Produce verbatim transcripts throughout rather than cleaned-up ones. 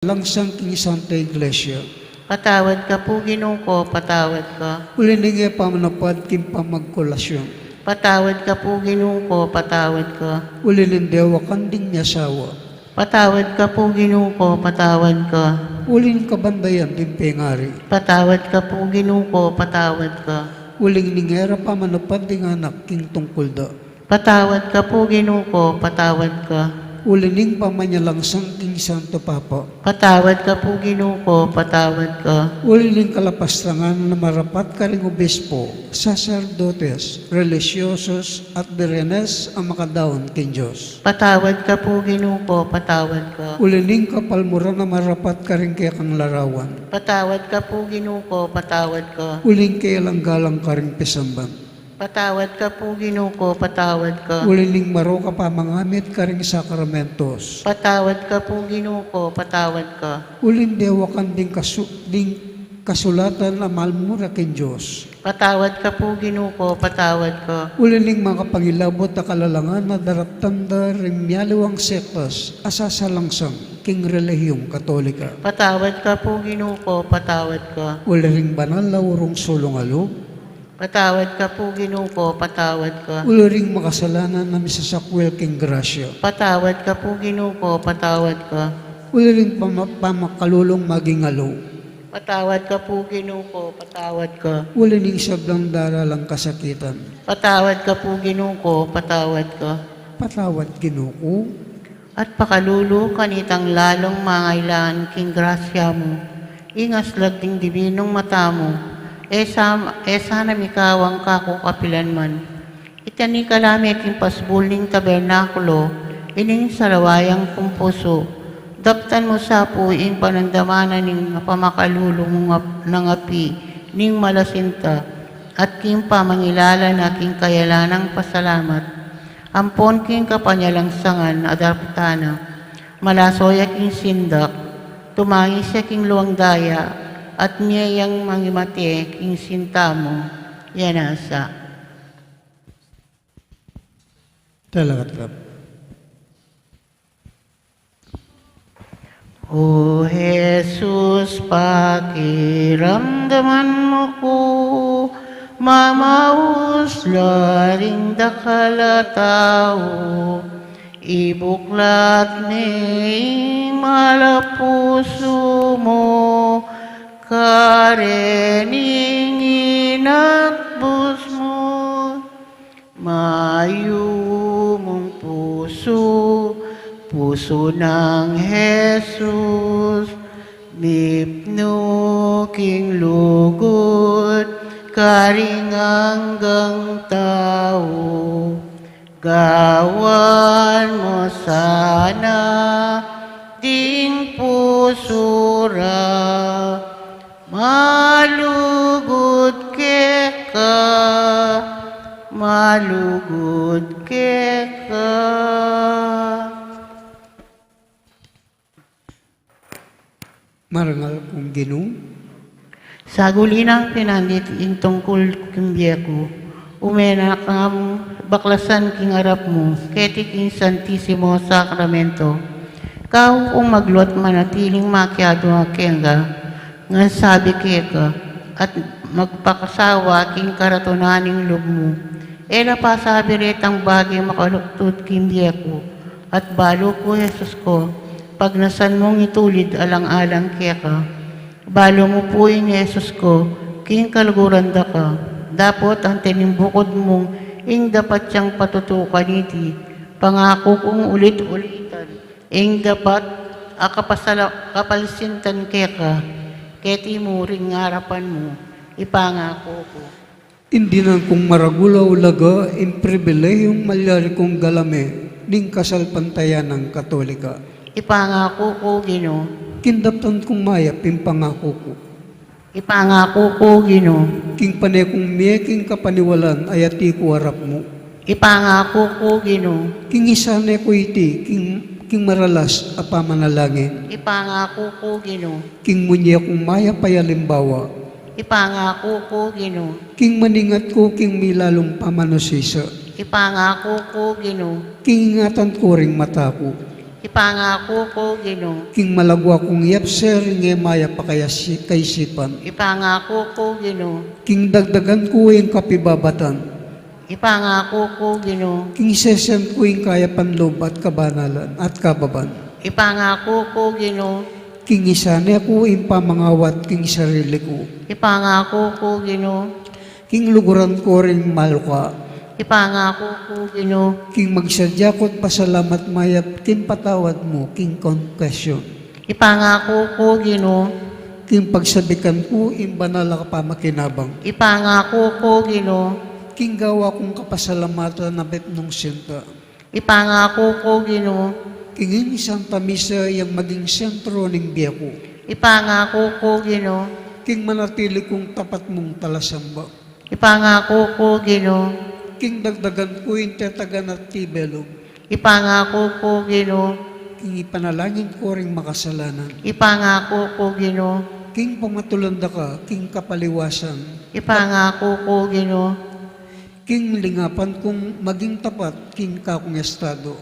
langsang king Santa Iglesia. Patawad ka pu, Ginu ko, patawad ka. Uli ning e pamanupad king pamagkolasyon. Patawad ka pu, Ginu ko, patawad ka. Uli ning dewakan ding miasawa. Patawad ka pu, Ginu ko, patawad ka. Uli ning kabandayan ding pengari. Patawad ka pu, Ginu ko, patawad ka. Uli ning e ra pamanupad ding anak king tungkul da. Patawad ka pu, Ginu ko, patawad ka. Uli ning pamanyalangsang king Santo Papa. Patawad ka pu, Ginu ko, patawad ka. Uli ning kalapastangan a marapat karing obispo, saserdotes, relihiyosos, at birenes a makadaun king Dios. Patawad ka pu, Ginu ko, patawad ka. Uli ning kapalmuran a marapat karing kekang larawan. Patawad ka pu, Ginu ko, patawad ka. Uli ning kayalang galang karing pisamban. Patawad ka pu, Ginu ko, patawad ka. Uli ning marok a pamangamit karing sakramentos. Patawad ka pu, Ginu ko, patawad ka. Uli ning dewakan ding kasu-, ding kasulatan a malmura king Dios. Patawad ka pu, Ginu ko, patawad ka. Uli ning makapangilabot a kalalangan a daraptan da ring mialiwang sektas a sasalangsang king relihiyung Katolika. Patawad ka pu, Ginu ko, patawad ka. Uli ring banal a urong sulung a lub. Patawad ka pu, Ginu ko, patawad ka. Uli ring makasalanan a misasakwil king grasya. Patawad ka pu, Ginu ko, patawad ka. Uli ring pama-, pamakalulung maging alu. Patawad ka pu, Ginu ko, patawad ka. Uli ning sablang daralang kasakitan. Patawad ka pu, Ginu ko, patawad ka. Patawad, Ginu ku. At pakalulu kanitang lalung mangailangan king grasya mu, ing aslag ding dibinung mata mu, e sa-, e sana mikawang kaku kapilan man. Itani ka la me king pasbul ning tabernakulo ining salawayan kung pusu. Daptan mu sa pu ing panandaman na ning pamakalulu mung ap-, nang api ning malasinta, at king pamangilala na king kayalanang pasalamat, ampon king kapanyalangsangan a daptan na. Malaso ya king sindak, tumangis ya king luang daya, at mie yang mangimate king sinta mu. Yana sa. Talaga, talaga. O Jesus, pakiramdaman mu ku, mamaus la ring dakal a tau, ibuklat me ing mal a pusu mu, karening inatbus mu. Mayumung pusu, pusu nang Jesus, mipnu king lugud karing anggang tau. Gawan mu sana ding pusu ra malugud keka, malugud keka. Marangal kung Ginu. Saguli nang pinandit ing tungkul king bie ku, ume na kang baklasan king arap mu, keti king Santisimo Sakramento. Kau kung magluat manatiling makiadua keka, ngan sabi keka, at magpakasawa king karatunan ning lub mu. E la pasabi retang bage makaluktud king bie ku, at balu ku, Jesus ko, pagnasan mung itulid alang-alang keka. Balu mu pu ing Jesus ko, king kaluguran da ka, dapot anti ning bukud mung ing dapat yang patutukan iti, pangaku kung ulit-ulitan. Ing dapat a kapasala-, kapalsintan keka, keti mu ring arapan mu, ipangaku ku. Ing dinan kung maragul a ulaga, ing pribilehiyung malyari kung galame ning kasalpantayanang Katolika. Ipangaku ku, Ginu. King daptan kung mayap, ipangaku ku. Ipangaku ku, Ginu. King pane kung mie king kapaniwalan a yati ku arap mu. Ipangaku ku, Ginu. King isane ku iti king, king maralas a pamanalangin. Ipangaku ku, Ginu. King munye kung mayap a alimbawa. Ipangaku ku, Ginu. King maningat ku king milalung pamanusisa. Ipangaku ku, Ginu. King ingatan ku ring mata ku. Ipangaku ku, Ginu. King malagwa kung yapse ring e mayap a kayasi-, kaisipan. Ipangaku ku, Ginu. King dagdagan ku ing kapibabatan. Ipangaku ku, Ginu. King sesen ku ing kayapan lub at kabanalan at kababan. Ipangaku ku, Ginu. King isane ku ing pamangawat king sarili ku. Ipangaku ku, Ginu. King luguran ku ring maluka. Ipangaku ku, Ginu. King magsadya ku't pasalamat mayap king patawad mu king confession. Ipangaku ku, Ginu. King pagsabikan ku ing banal a kapamakinabang. Ipangaku ku, Ginu. King gawa kung kapasalamatan a mitmung sinta. Ipangaku ku, Ginu. King ing Santa Misa yang maging sentro ning bie ku. Ipangaku ku, Ginu. King manatili kung tapat mung talasamba. Ipangaku ku, Ginu. King dagdagan ku ing tetagan at tibe lub. Ipangaku ku, Ginu. King ipanalangin ku ring makasalanan. Ipangaku ku, Ginu. King pamatulan da ka king kapaliwasan. Ipangaku ku, Ginu. King lingapan kung maging tapat king kakung estado.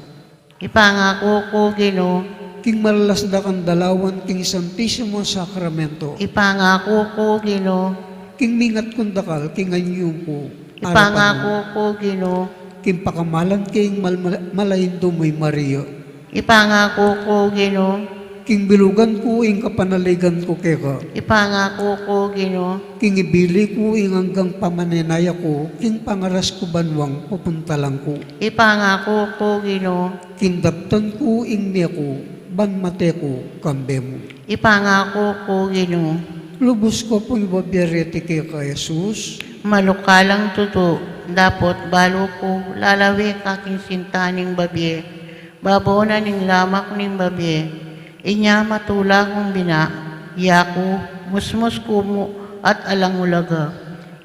Ipangaku ku, Ginu. King maralas da kang dalawan king Santisimo Sakramento. Ipangaku ku, Ginu. King mingat kung dakal king anyung ku. Ipangaku ku, Ginu. King pakamalan king mal-, mal-, malaindu mung Maria. Ipangaku ku, Ginu. King bilugan ku ing kapanaligan ku keka. Ipangaku ku, Ginu. King ibili ku ing anggang pamaninaya ku king pangaras ku banwang pupuntalan ku. Ipangaku ku, Ginu. King daptan ku ing mie ku ban mate ku kambe mu. Ipangaku ku, Ginu. Lubus ku pung ibabie reti keka, Jesus. Malukalang tutu, dapot balu ku lalawe ka king sinta ning babie, babo na ning lamak ning babie. Inya matula kung bina, yaku, musmus ku mu at alang ulaga.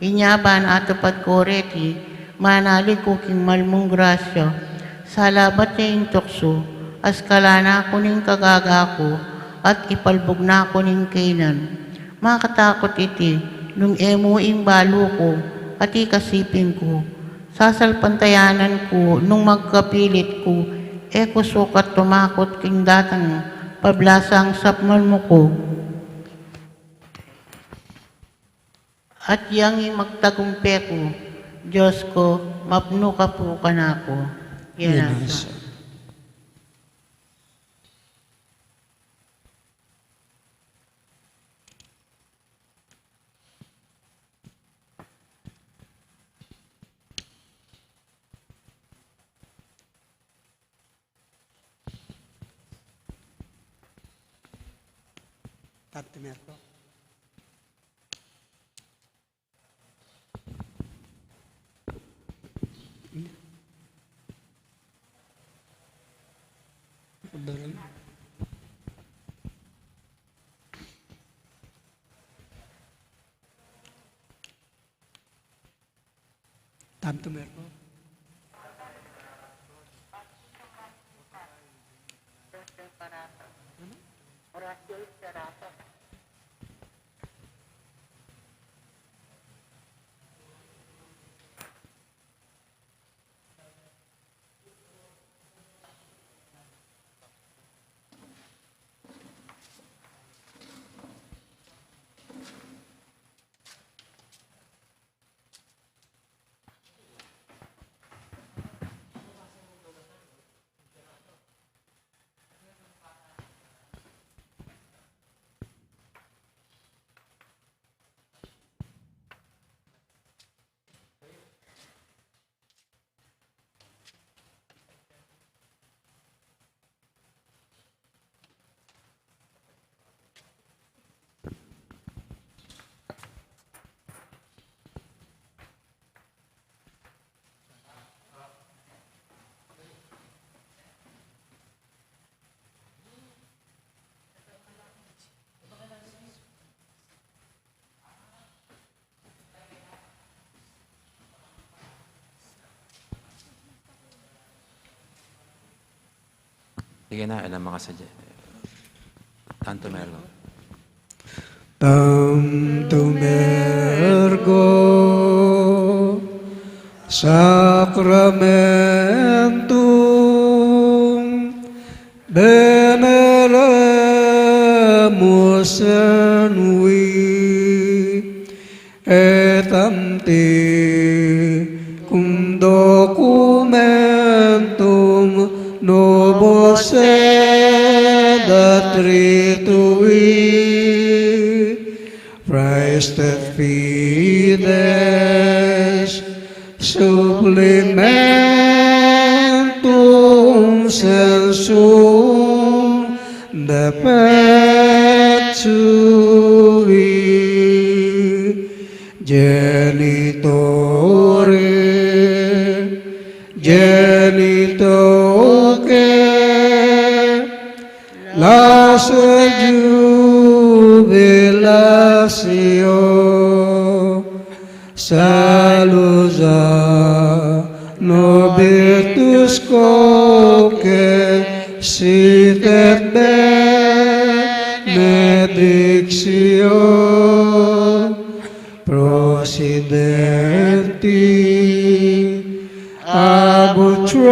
Inya ban atupad ku reti, manalig ku king malmung grasya. Salabat ya ing tuksu, askalan na ku ning kagaga ku, at ipalbug na ku ning kainan. Makatakut iti, nung e mu ing balu ku, at ikasiping ku. Sasalpantayanan ku, nung magkapilit ku, e ku sukat tumakut king datang pablasang sapmal mu ku. At yang ing magtagumpe ku, Dios ku, mapnu ka pu kanaku. Yan. Yan ang sa- Tantu Merko. Tantu Merko. Sige na, alam makasadya. Tantu Merko. Tantu Merko, Sacramentum Veneremur servi, et antiquum documentum nobis sed attritui, praestet fides supplementum censum depet sui. Genitore, genitoque, lassat jubilatio, salusa nobitus quoque sit et benedictio, procidenti ab utroque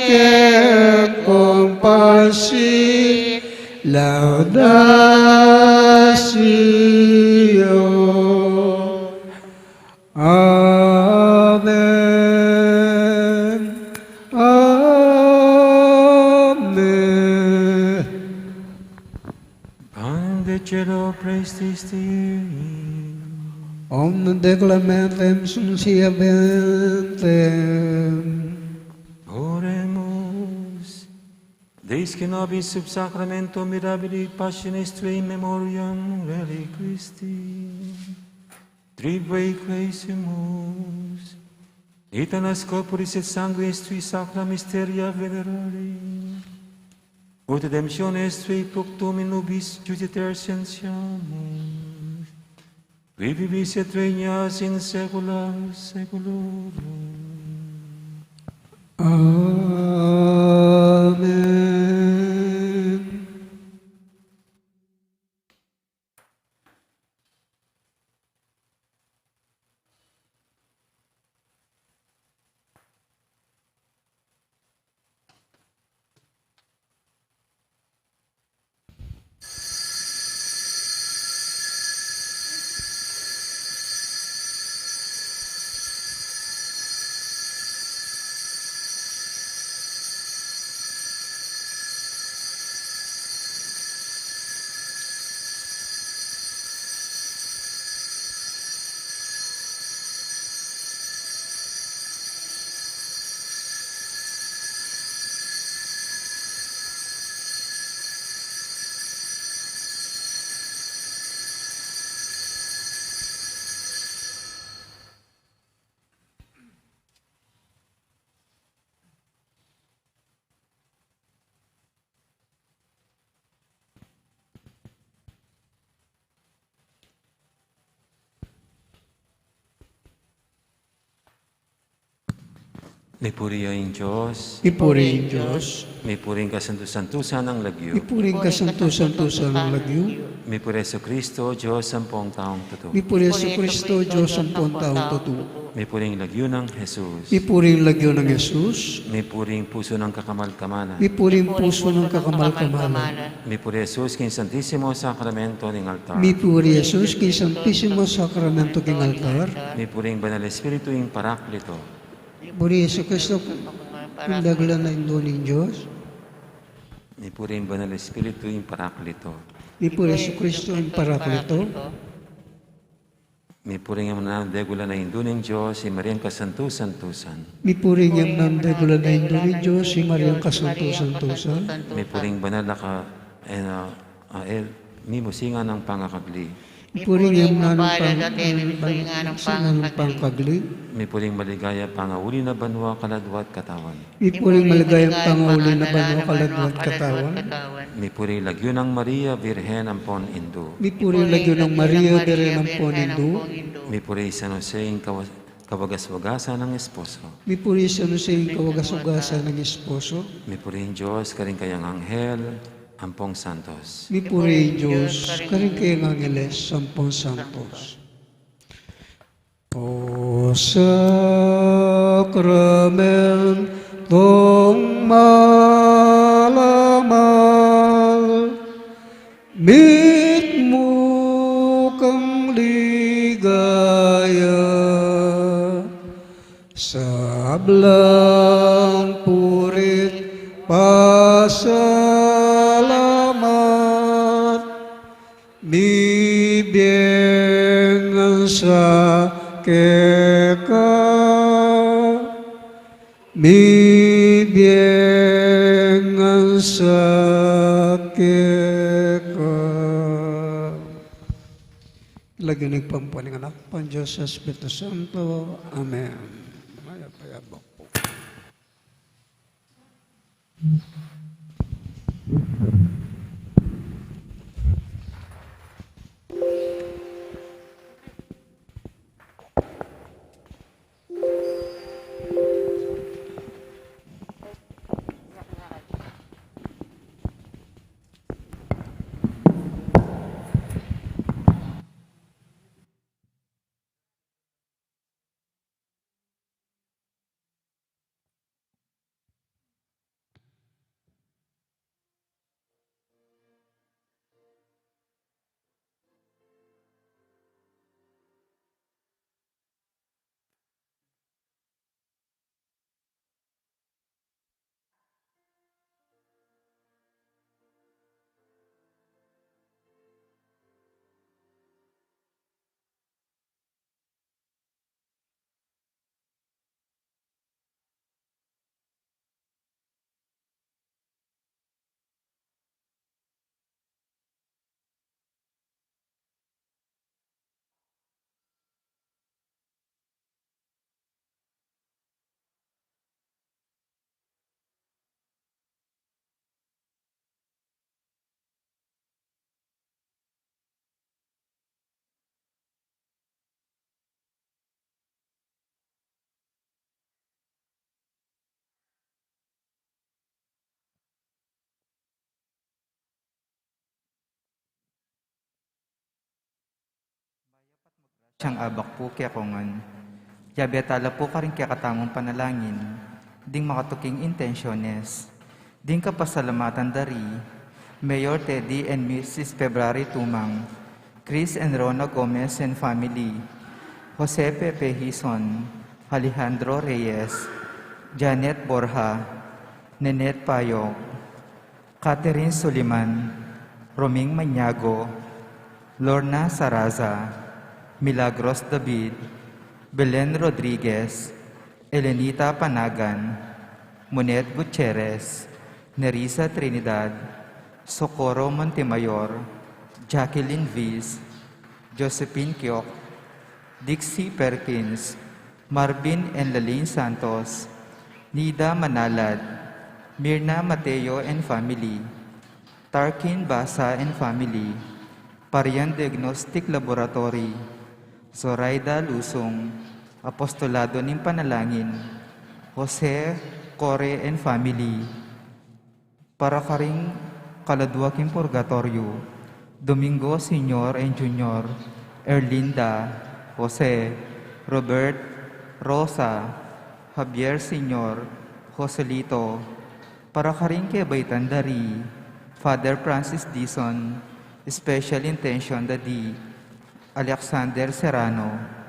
in compansi laudatio. Amen. Amen. Panem de celo prestisti. Omnem declamantem sum siabentem. Oremus. Deus, qui nobis sub sacramentum mirabilis passionis tuae in memoriam reliquisti, tribuet quaesimus, itenas corporis et sanguinis tui sacra mysteria venerari, ut redemptionis tuae punctum in nobis judiciter sentiamus, qui vivis et regnas in saecula saeculorum. Amen. Mipuri ya ing Dios. Mipuri ing Dios. Mipuri ing kasantu-santusan nang lagyu. Mipuri ing kasantu-santusan nang lagyu. Mipuri Jesucristo, Dios ampong taung tutu. Mipuri Jesucristo, Dios ampong taung tutu. Mipuri ing lagyu nang Jesus. Mipuri ing lagyu nang Jesus. Mipuri ing pusu nang kakamal-kamalan. Mipuri ing pusu nang kakamal-kamalan. Mipuri Jesus king Santisimo Sakramento ning altar. Mipuri Jesus king Santisimo Sakramento king altar. Mipuri ing Banal Espiritu ing Paraklito. Mipuri Jesucristo king dagulan a Indu ning Dios. Mipuri ing Banal Espiritu ing Paraklito. Mipuri Jesucristo ing Paraklito. Mipuri ing dagulan a Indu ning Dios, i Mariang kasantu-santusan. Mipuri ing dagulan a Indu ning Dios, i Mariang kasantu-santusan. Mipuri ing banal a ka-, eh, na, ah, eh, mimusingan nang pangakagli. Mipuri ing banal a pang-, mimusingan nang pangakagli. Mipuri ing maligaya pangauli na banua, kaladua at katawan. Mipuri ing maligayang pangauli na banua, kaladua at katawan. Mipuri ing lagyu nang Maria, Birhen ampon Indu. Mipuri ing lagyu nang Maria, Birhen ampon Indu. Mipuri San Jose ing kawa-, kawagas-wagasan nang esposo. Mipuri San Jose ing kawagas-wagasan nang esposo. Mipuri ing Dios karing kayang anghel ampong santos. Mipuri ing Dios karing kayang angeles ampong santos. O sakramentu Gintong malamal, mitmu kang ligaya, sablang puri't pasalamat, mibie ngan sa keka, mibie ngan sa keka. Lagyu ning pampuan ning Anak, pampuan ning Dios Espiritu Santo. Amen. Mayap a abak pu. Mayap at magrasyang abak pu kekongan. Yabe tala pu karing kekatamung panalangin ding makatuking intensyones. Ding kapasalamatan da ri Mayor Teddy and Missus February Tumang, Chris and Rona Gomez and family, Jose Pepe Hison, Alejandro Reyes, Janet Borja, Nenette Payog, Catherine Suliman, Roming Maniago, Lorna Saraza, Milagros David, Belen Rodriguez, Elenita Panagan, Monet Gutierrez, Nerissa Trinidad, Socorro Montemayor, Jacqueline Viz, Josephine Kiok, Dixie Perkins, Marvin and Lalaine Santos, Nida Manalad, Mirna Mateo and family, Tarkin Basa and family, Parian Diagnostic Laboratory, Zoraida Lusung, Apostolado ning Panalangin, Jose, Core and family, para karing kaladua king purgatoryo, Domingo Senior and Junior, Erlinda, Jose, Robert, Rosa, Javier Senior, Joselito, para karing kebaitan da ri Father Francis Dizon, special intention da di Alexander Serrano.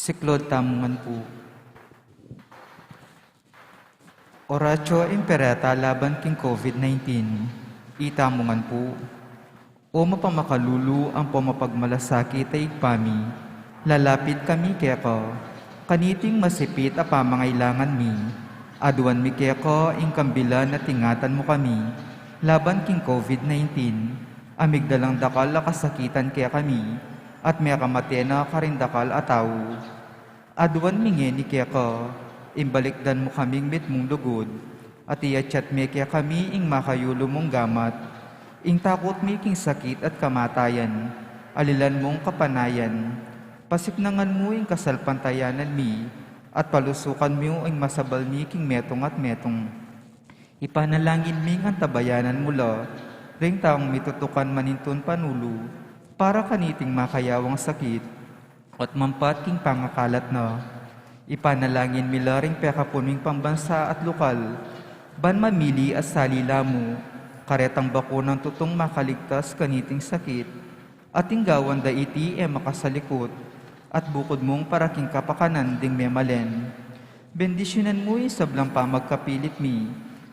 Siklaud tamu ngan pu. Oratio Imperata laban king COVID nineteen. Itamu ngan pu. O mapamakalulu ampong mapagmalasakit a Ibpa mi, lalapit kami keka, kaniting masipit a pamangailangan mi. Aduan mi keka ing kambilan at ingatan mu kami laban king COVID nineteen, a migdalang dakal a kasakitan kekami, at mekamate na karing dakal a tau. Aduan mi ngeni keka, ing balikdan mu kaming mitmung lugud, at iatsat me kekami ing makayulu mung gamat, ing takut mi king sakit at kamatayan, alilan mung kapanayan. Pasiknangan mu ing kasalpantayanan mi, at palusukan mu ing masabal mi king metung at metung. Ipanalangin mi ngan tabayanan mu la ring taung mitutukan manintun panulu para kaniting makayawang sakit, at mampat king pangakalat na. Ipanalangin mi la ring pekapunung pambansa at lukal, ban mamili at sali la mu karetang bakunang tutung makaligtas kaniting sakit, at ing gawan da iti e makasalikut, at bukud mung para king kapakanan ding memalen. Bendisyunan mu ing sablang pamagkapilit mi,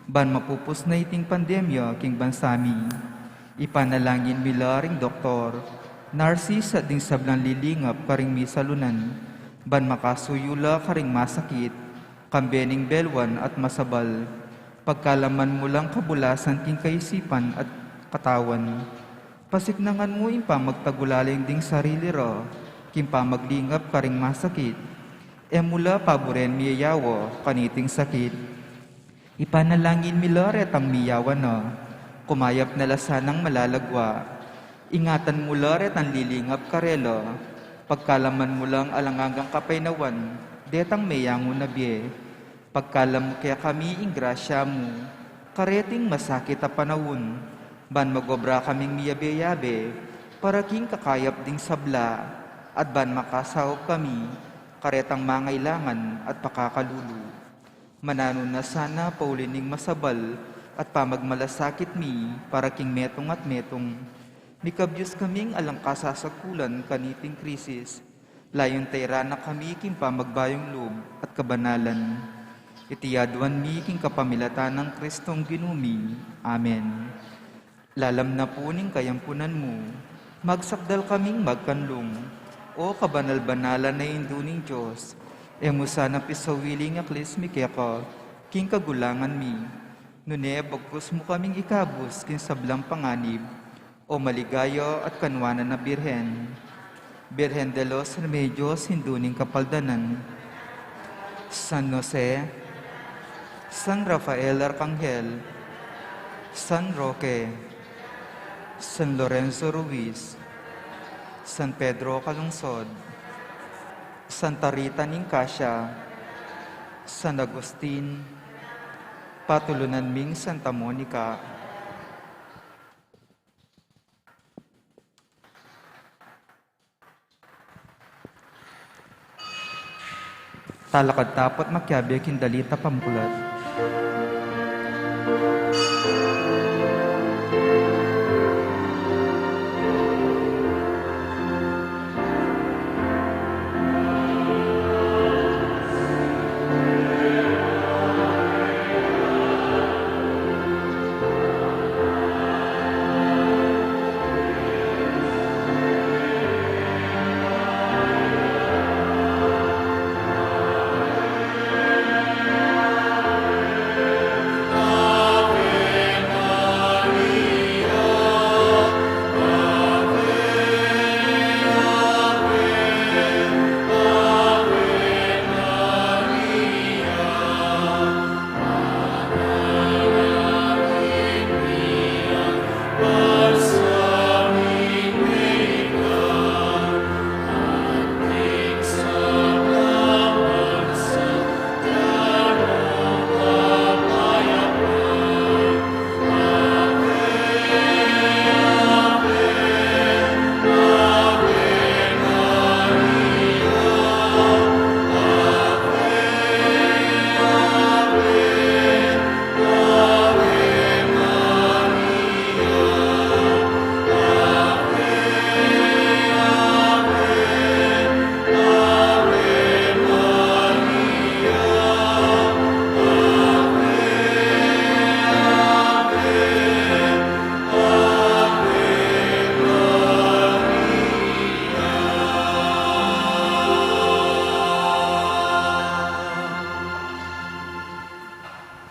ban mapupus na iting pandemya king bansa mi. Ipanalangin mi la ring doktor, narsis at ding sablang lilingap karing misalunan, ban makasuyu la karing masakit, kambe ning belwan at masabal. Pagkalaman mu lang kabulasan king kaisipan at katawan. Pasiknangan mu ing pamagtagulaling ding sarili ra king pamaglingap karing masakit. E mu la paburen miyayawa kaniting sakit. Ipanalangin mi la retang miyawa na, kumayap na la sanang malalagwa. Ingatan mu la retang lilingap karela, pagkalaman mu lang alang anggang kapaynawan detang meyangu na bie. Pagkalam mu kekami ing grasya mu kareting masakit a panaun, ban magobra kaming miyabe-yabe para king kakayap ding sabla, at ban makasaup kami karetang mangailangan at pakakalulu. Mananu na sana pauli ning masabal at pamagmalasakit mi para king metung at metung. Mikabyus kaming alang kasasakulan kaniting krisis. Layun tairan na kami king pamagbayung lub at kabanalan. Iti aduan mi king kapamilatan nang Kristong Ginu mi. Amen. Lalam na pu ning kayampunan mu, magsakdal kaming magkanlung. O kabanal-banalan a Indu ning Dios, e mu sana pisawili ing aklis mi keka king kagulangan mi. Nune bagkus mu kaming ikabus king sablang panganib, O maligaya at kanwanan a Birhen. Birhen de los Remedios, Indu ning Kapaldanan, San Jose, San Rafael Arcangel, San Roque, San Lorenzo Ruiz, San Pedro Calungsod, Santa Rita ning Cascia, San Agustin, patulunan ming Santa Monica. Talakad ta pu't makiabe king dalit a pambulat.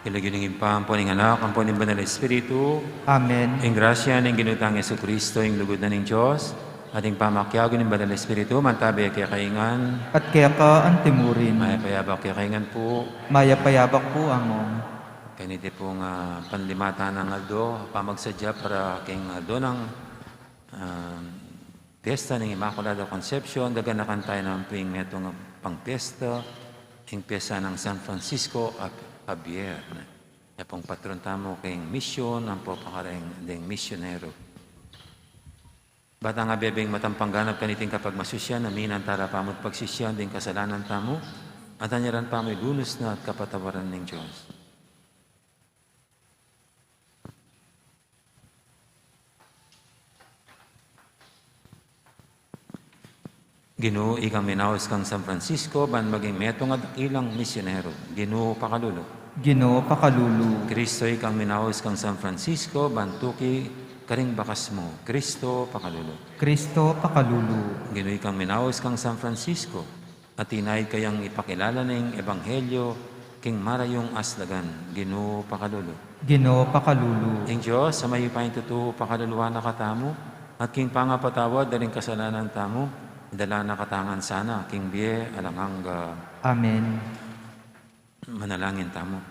King lagyu ning Ibpa, ampo ning Anak, ampo ning Banal Espiritu. Amen. Ing grasya ning Ginu tang Jesucristo, ing lugud na ning Dios, Ating pamakiagun ning Banal Espiritu, mantabi kekayu ngan. At keka antimurin. Mayap a yabak kekayu ngan pu. Mayap a yabak pu, Among. Kaniti pung, ah, panlimatan nang aldo, pamagsadya para king aldo nang, ah, Piesta ning Inmaculada Concepcion, gaganakan taya naman pu ing metung a pangpiesta, ing piesta nang San Francisco Ab-, Javier. Iya pung patron tamu king misyon, ampo pakareng deng misyonero. Ba tang abebeng matampang ganap kaniting kapagmasusyan, aminan tala pamu at pagsisian ding kasalanan tamu, at anyaran pamu ing lunus na at kapatawaran ning Dios. Ginu, ikang minaus kang San Francisco ban maging metung a dakilang misyonero. Ginu, pakalulu. Ginu, pakalulu. Kristo, ikang minaus kang San Francisco ban tuki karing bakas mu. Kristo, pakalulu. Kristo, pakalulu. Ginu, ikang minaus kang San Francisco, at tinaid kayang ipakilala ning ebanghelyo king marayung aslagan. Ginu, pakalulu. Ginu, pakalulu. Ing Dios a mayupayang tutu pakaluluan na katamu, at king pangapatawad da ring kasalanan tamu, idala na katamu ngan sana king bie alang angga. Amen. Manalangin tamu.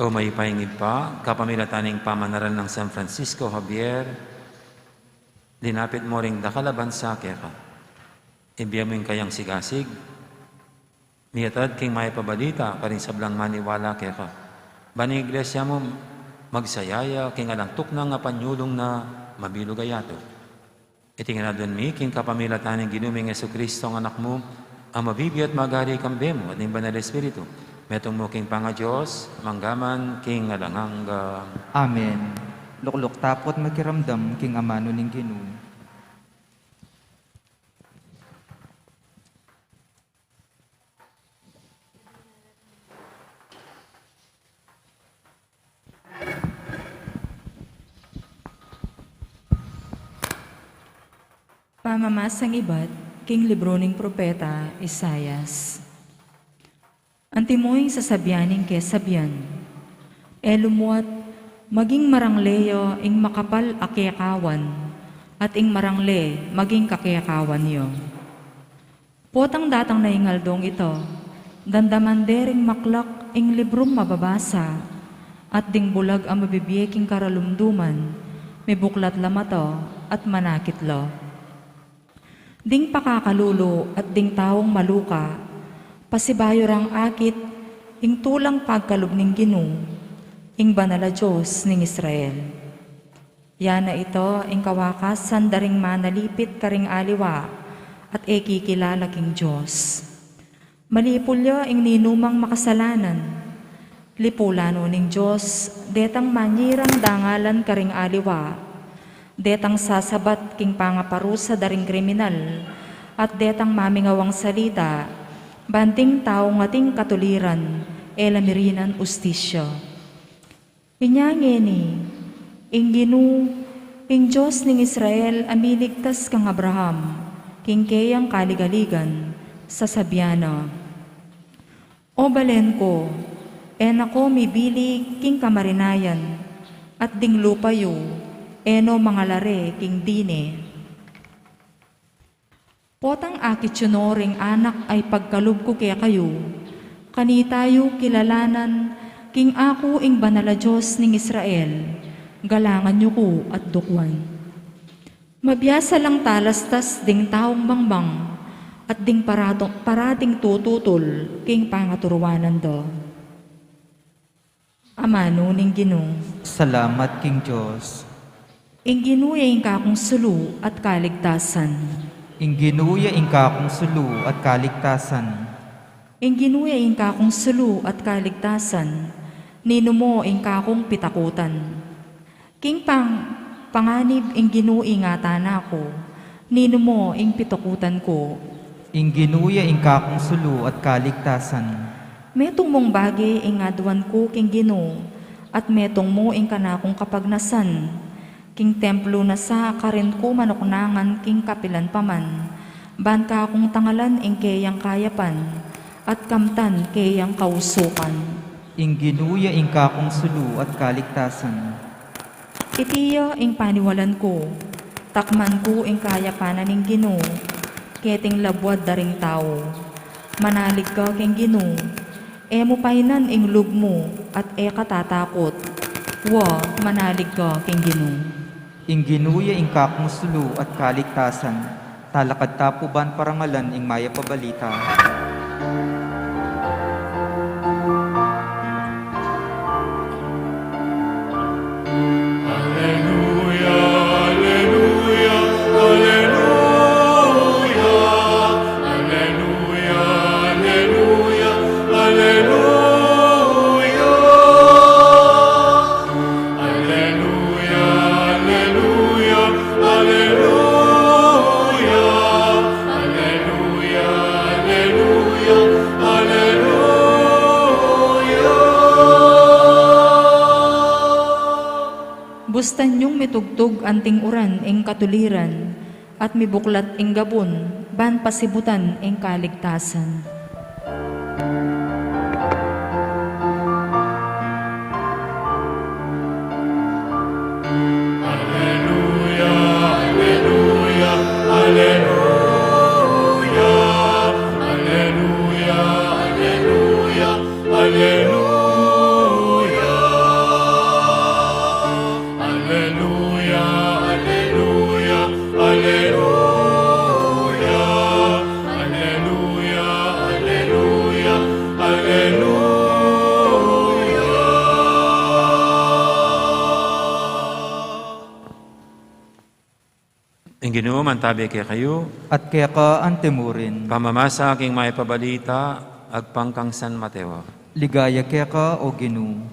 O mayupayang Ibpa, kapamilatan ning pamanaral nang San Francisco Javier, linapit mu ring dakal a bansa keka. Ibie mu ing kayang sigasig, miyatad king mayap a balita karing sablang maniwala keka. Ban ing Iglesia mu magsaya ya king alang tuknang a panyulung na mabilug a yatu. Iti ngan adwan mi king kapamilatan ning Ginu ming Jesucristo a Anak mu, a mabibie at magari kambe mu at ning Banal Espiritu, metung mu king pangaDios, mangga man king alang angga. Amen. Lukluk tapu at makiramdam king amanu ning Ginu. Pamamasang ibat king libru ning propeta Isaias. Antimo ing sasabian ning kesabian, E lumuat, maging marangle ya ing makapal a kekawan, at ing marangle maging kakekawan ya. Potang datang na ing aldong ita, damdaman de ring maklak ing librung mababasa, at ding bulag a mabibie king karalumduman, mibuklat la mata at manakit la. Ding pakakalulu at ding taung maluka, pasibayu rang akit ing tulang pagkalub ning Ginu, ing Banal a Dios ning Israel. Ya na ita ing kawakasan da ring manalipit karing aliwa at e kikilala king Dios. Malipul ya ing ninumang makasalanan. Lipulan no ning Dios detang manyirang dangalan karing aliwa, detang sasabat king pangaparusa da ring kriminal, at detang mamingawang salita ban ding taung ating katuliran e la mirinan ustisya. Inya ngeni, ing Ginu, ing Dios ning Israel a miligtas kang Abraham king keyang kaligaligan, sasabian na, O balen ku, e na ko mibili king kamarinayan, at ding lupa yu, e no mangalare king dine. Potang akit yu no ring anak a ipagkalub ku kekayu, kanita yu kilalanan king aku ing Banal a Dios ning Israel, galangan yu ku at dukuan. Mabiasa lang talastas ding taung bangmang at ding parato-, parating tututul king pangaturuanan da. Amanu ning Ginu. Salamat king Dios. Ing Ginu ya ing kakung sulu at kaligtasan. Ing Ginu ya ing kakung sulu at kaligtasan. Ing Ginu ya ing kakung sulu at kaligtasan. Ninu mo ing kakung pitakutan? King pang-, panganib ing Ginu ing ngatan na ku, ninu mo ing pitakutan ku? Ing Ginu ya ing kakung sulu at kaligtasan. Metung mung bage ing aduan ku king Ginu, at metung mu ing kanakung kapagnasan. King templu na sa karin ku manuknangan king kapilan pa man, ban kakung tangalan ing keyang kayapan, at kamtan keyang kausukan. Ing Ginu ya ing kakung sulu at kaligtasan. Iti ya ing paniwalan ku, takman ku ing kayapan na ning Ginu, keting labuad da ring tau. Manalig ka king Ginu, e mu painan ing lub mu, at e ka tatakut. Wa, manalig ka king Ginu. Ing Ginu ya ing kak musulu at kaligtasan. Talakad ta pu ban parangalan ing mayap a balita. Alleluia, alleluia, alleluia. Alleluia, alleluia, alleluia. Alleluia, alleluia, alleluia. Alleluia, alleluia, alleluia. Bustan yung mitugtug anting uran ing katuliran, at mibuklat ing gabun, ban pasibutan ing kaligtasan. Alleluia, alleluia, alleluia. Alleluia, alleluia, alleluia. Alleluia, alleluia, alleluia. Alleluia, alleluia, alleluia. Ing Ginu mantabi kekayu. At keka antimurin. Pamamasa king mayap a balita agpang kang San Mateo. Ligaya keka, o Ginu.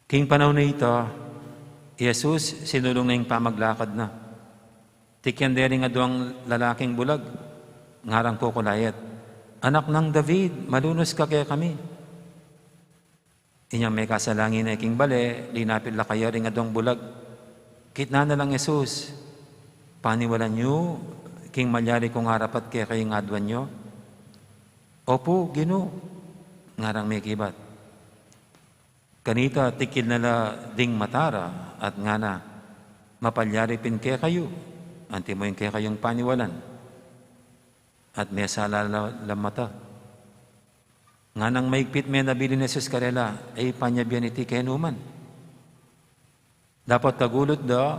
King panaun a ita, i Jesus sinulung na ing pamaglakad na. Tikyan de ring aduang lalaking bulag, ngarang kukulayat, "Anak nang David, malunus ka kekami." Inyang mekasalangi na king bale, linapit la kaya ring aduang bulag. Kitnan na lang Jesus, "Paniwalan yu king malyari kung arapat kekayu ing aduan yu?" "Opu, Ginu," ngarang mekibat. Kanita tikil na la ding mata ra at ngana, "Mapalyari pin kekayu, antimo ing kekayung paniwalan." At mesala la, la mata. Nganang maigpit me na bilin Jesus karela, "E yu panyabian iti kenu man." Dapot kagulut da,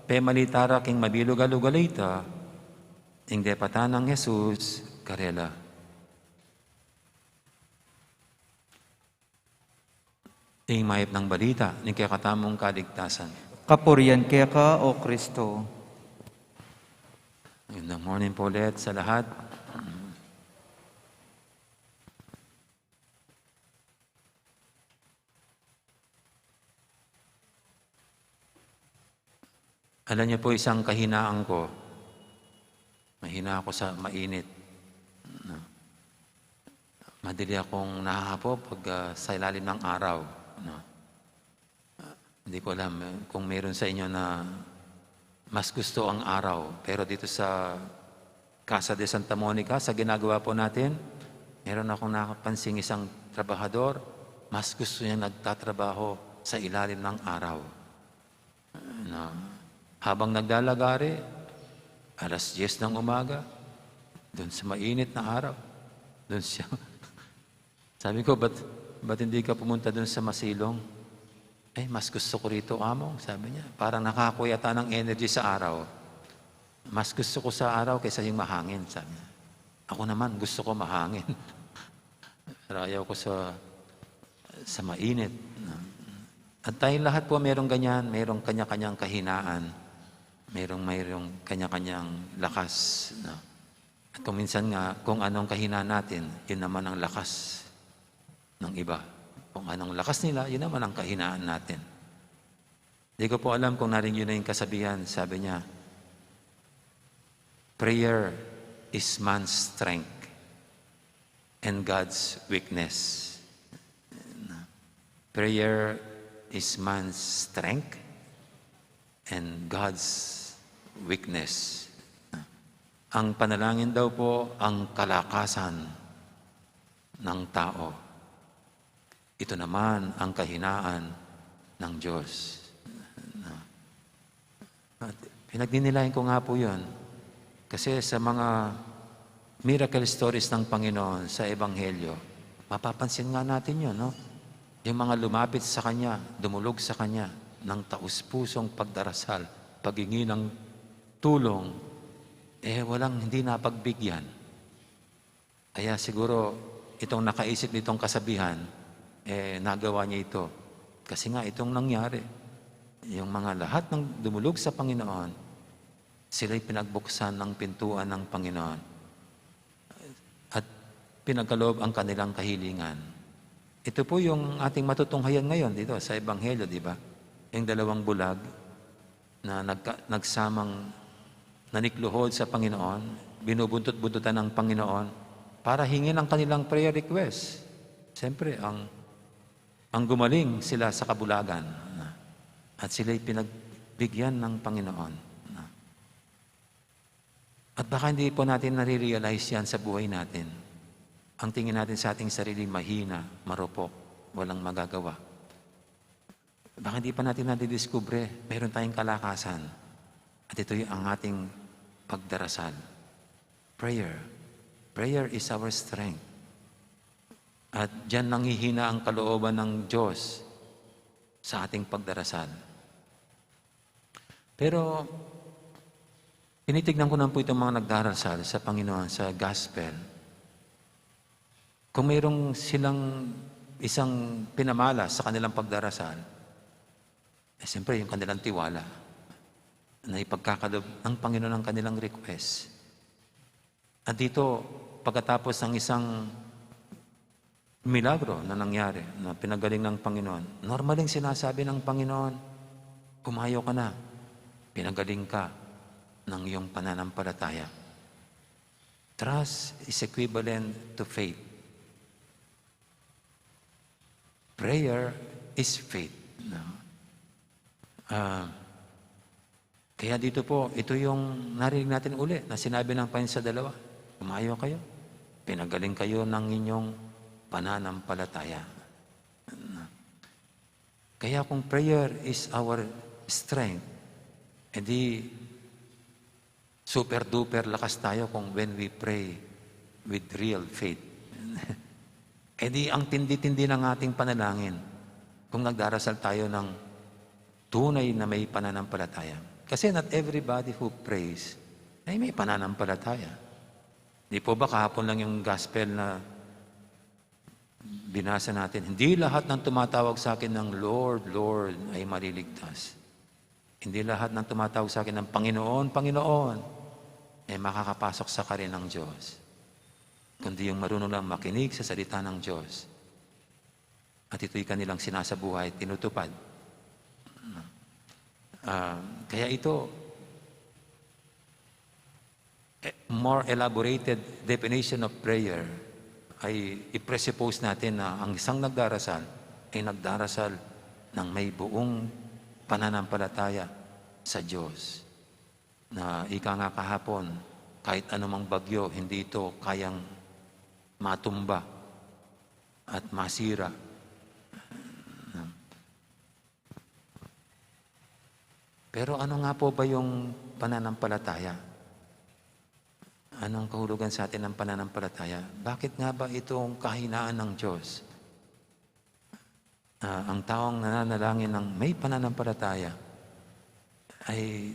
pemalita ra king mabilug a lugal a ita ing depatan nang Jesus karela. Ing mayap nang balita ning kekatamung kaligtasan. Kapurian keka, o Kristo. Magandang morning po ulit sa lahat. Alam niyo po, isang kahinaan ko, mahina ako sa mainit. No? Madali akong nahahapo pag, ah, sa ilalim ng araw, no? Ah, hindi ko alam, eh, kung meron sa inyo na mas gusto ang araw, pero dito sa Casa de Santa Monica, sa ginagawa po natin, meron akong nakapansing isang trabahador, mas gusto niya nagtatrabaho sa ilalim ng araw. Na habang naglalagari, alas diyes ng umaga, dun sa mainit na araw, dun siya. Sabi ko, "Ba't, ba't hindi ka pumunta dun sa masilong?" "Ay, mas gusto ko rito, Among," sabi niya. "Parang nakakuha yata ng energy sa araw. Mas gusto ko sa araw kaysa yung mahangin," sabi niya. "Ako naman, gusto ko mahangin." Pero ayaw ko sa, sa mainit, no? At tayong lahat po merong ganyan, merong kanya-kanyang kahinaan, merong, mayroong kanya-kanyang lakas, no? At kung minsan nga, kung anong kahinaan natin, yun naman ang lakas ng iba. Kung anong lakas nila, yun naman ang kahinaan natin. Di ko po alam kung narinig niyo na yung kasabihan, sabi niya, "Prayer is man's strength and God's weakness." Prayer is man's strength and God's weakness. Ang panalangin daw po ang kalakasan ng tao. Ito naman ang kahinaan ng Diyos. At pinagdinilayan ko nga po yun. Kasi sa mga miracle stories ng Panginoon sa Ebanghelyo, mapapansin nga natin yun, no? Yung mga lumapit sa Kanya, dumulog sa Kanya ng taus-pusong pagdarasal, paghingi ng tulong, eh, walang hindi napagbigyan. Kaya siguro itong nakaisip nitong kasabihan, eh, nagawa niya ito. Kasi nga itong nangyari, yung mga lahat ng dumulog sa Panginoon, sila'y pinagbuksan ng pintuan ng Panginoon at pinagkaloob ang kanilang kahilingan. Ito po yung ating matutunghayan ngayon dito sa Ebanghelyo, di ba? Yung dalawang bulag na nagka-, nagsamang nanikluhod sa Panginoon, binubuntut-buntutan ng Panginoon para hingin ang kanilang prayer request. Siyempre, ang, ang gumaling sila sa kabulagan, na, at sila'y pinagbigyan ng Panginoon, na. At baka hindi po natin nare-realize yan sa buhay natin. Ang tingin natin sa ating sarili, mahina, marupok, walang magagawa. Baka hindi pa natin nadidiskubre, meron tayong kalakasan. At ito'y ang ating pagdarasal. Prayer. Prayer is our strength. At diyan nanghihina ang kalooban ng Diyos sa ating pagdarasal. Pero, tinitignan ko naman po itong mga nagdarasal sa Panginoon, sa gospel. Kung mayroong silang isang pinamalas sa kanilang pagdarasal, eh, siyempre, yung kanilang tiwala na ipagkakaloob ng Panginoon ang kanilang request. At dito, pagkatapos ng isang milagro na nangyari, na pinagaling ng Panginoon, normaling sinasabi ng Panginoon, "Umayo ka na, pinagaling ka ng iyong pananampalataya." Trust is equivalent to faith. Prayer is faith. No? Ah, kaya dito po, ito yung narinig natin uli na sinabi ng Panginoon sa dalawa, "Umayo kayo. Pinagaling kayo ng inyong pananampalataya." Kaya kung prayer is our strength, edi super duper lakas tayo kung when we pray with real faith. Edi ang tindi-tindi ng ating panalangin kung nagdarasal tayo ng tunay na may pananampalataya. Kasi not everybody who prays ay may pananampalataya. Di po ba kahapon lang yung gospel na binasa natin? "Hindi lahat ng tumatawag sa akin ng 'Lord, Lord' ay maliligtas. Hindi lahat ng tumatawag sa akin ng 'Panginoon, Panginoon' ay makakapasok sa kaharian ng Diyos. Kundi yung marunong lang makinig sa salita ng Diyos. At ito'y kanilang sinasabuhay, tinutupad." Ah, kaya ito, eh, more elaborated definition of prayer ay i-presuppose natin na ang isang nagdarasal ay nagdarasal ng may buong pananampalataya sa Diyos. Na ika nga kahapon, kahit anumang bagyo, hindi ito kayang matumba at masira. Pero ano nga po ba yung pananampalataya? Anong kahulugan sa atin ng pananampalataya? Bakit nga ba itong kahinaan ng Diyos? Ah, ang taong nananalangin ng may pananampalataya ay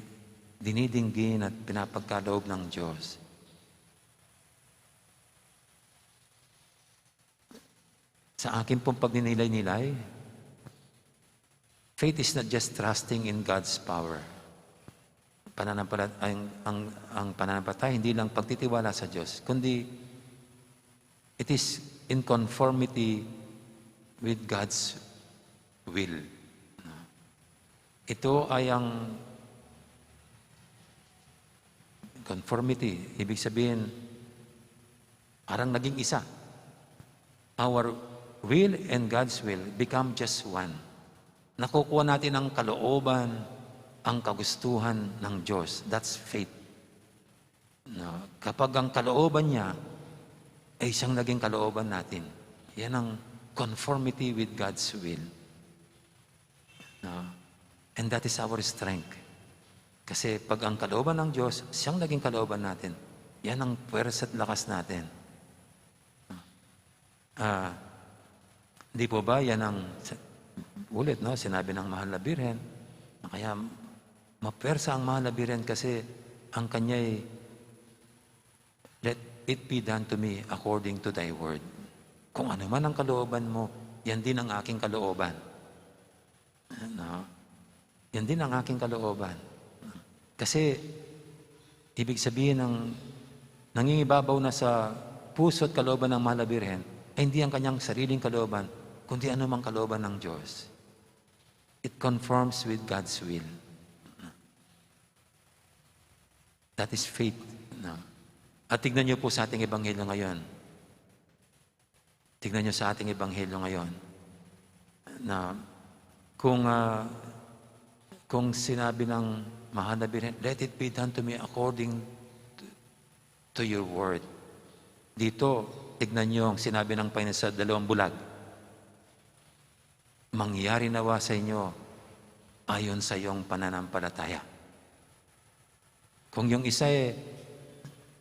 dinidinggin at pinapagkaloob ng Diyos. Sa akin pong pagninilay-nilay, faith is not just trusting in God's power. Pananampalat-, ang, ang, ang pananampalataya, hindi lang pagtitiwala sa Diyos, kundi it is in conformity with God's will. Ito ay ang conformity, ibig sabihin, parang naging isa. Our will and God's will become just one. Nakukuha natin ang kalooban, ang kagustuhan ng Diyos. That's faith. No? Kapag ang kalooban niya ay siyang naging kalooban natin, yan ang Conformity with God's will. No? And that is our strength. Kasi pag ang kalooban ng Diyos, siyang naging kalooban natin, yan ang puwersa at lakas natin. Ah, di po ba yan ang, ulit, no, sinabi ng Mahal na Birhen, na kaya mapuwersa ang Mahal na Birhen kasi ang kanya'y, "Let it be done to me according to thy word." Kung ano man ang kalooban mo, yan din ang aking kalooban. No? Yan din ang aking kalooban. Kasi, ibig sabihin, ng nangingibabaw na sa puso at kalooban ng Mahal na Birhen ay hindi ang kanyang sariling kalooban, kundi anumang kalooban ng Diyos. It conforms with God's will. That is faith. No? At tignan niyo po sa ating ebanghelyo ngayon. Tignan niyo sa ating ebanghelyo ngayon na kung, ah, kung sinabi ng Mahal na Birhen, "Let it be done to me according to, to your word." Dito, tignan niyo ang sinabi ng Panginoon sa dalawang bulag, "Mangyari nawa sa inyo ayon sa iyong pananampalataya." Kung yung isa eh,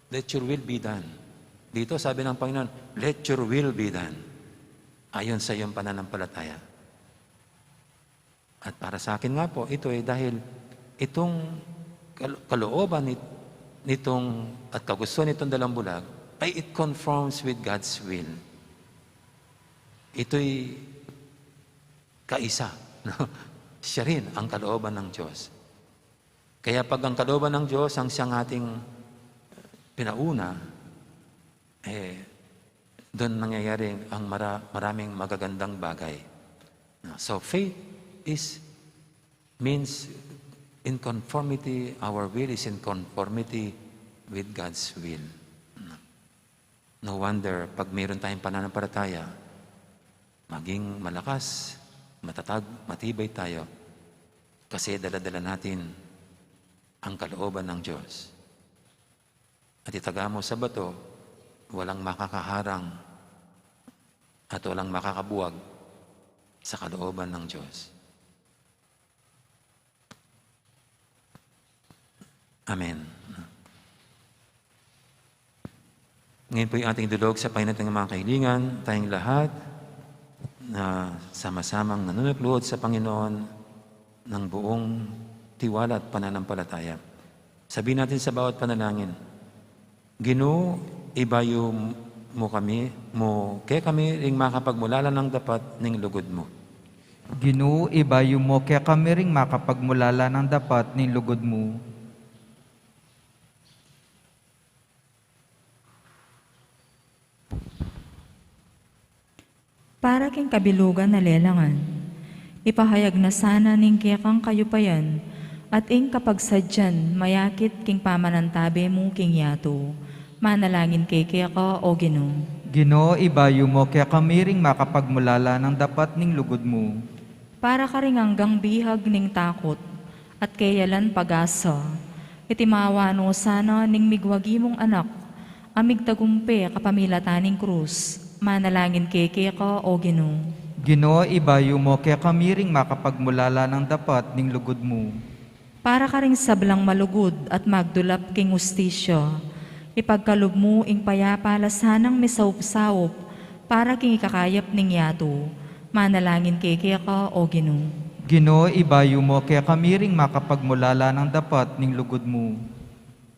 "Let your will be done." Dito, sabi ng Panginoon, "Let your will be done." Ayon sa iyong pananampalataya. At para sa akin nga po, ito eh, dahil itong kal-, kalooban nit-, nitong, at kagustuhan nitong dalawang bulag, ay it conforms with God's will. Ito'y kaisa, no? Siya rin ang kalooban ng Diyos. Kaya pag ang kalooban ng Diyos ang siyang ating pinauna, eh, doon nangyayari ang mara-, maraming magagandang bagay. No? So faith is, means in conformity, our will is in conformity with God's will. No wonder, pag mayroon tayong pananampalataya, maging malakas, matatag, matibay tayo. Kasi dala-dala natin ang kalooban ng Diyos. At itaga mo sa bato, walang makakaharang at walang makakabuwag sa kalooban ng Diyos. Amen. Ngayon po'y ating dulog sa pahinatang ng mga kahilingan, tayong lahat na sama-samang nanunukluod sa Panginoon ng buong tiwala at pananampalataya. Sabihin natin sa bawat panalangin, "Ginu, ibayu mu kami, mu kekami ring makapagmulalan nang dapat ning lugud mu." Ginu, ibayu mu kekami ring makapagmulalan nang dapat ning lugud mu. Para king kabilugan a lelangan, ipahayag na sana ning kekang kayupayan at ing kapagsadyan mayakit king pamanantabe mu king yatu. Manalangin kami keka, O Ginu. Ginu, ibayu mu kekami ring makapagmulalan nang dapat ning lugud mu. Para karing anggang bihag ning takut at keyalan pag-asa, itimawa no sana ning migwagi mung Anak a migtagumpe kapamilatan ning krus. Manalangin kami keka, O Ginu. Ginu, ibayu mu kekami ring makapagmulalan nang dapat ning lugud mu. Para karing sablang malugud at magdulap king hustisya, ipagkalub mu ing payapa la sanang misaup-saup para king ikakayap ning yatu. Manalangin kami keka, O Ginu. Ginu, ibayu mu kekami ring makapagmulalan nang dapat ning lugud mu.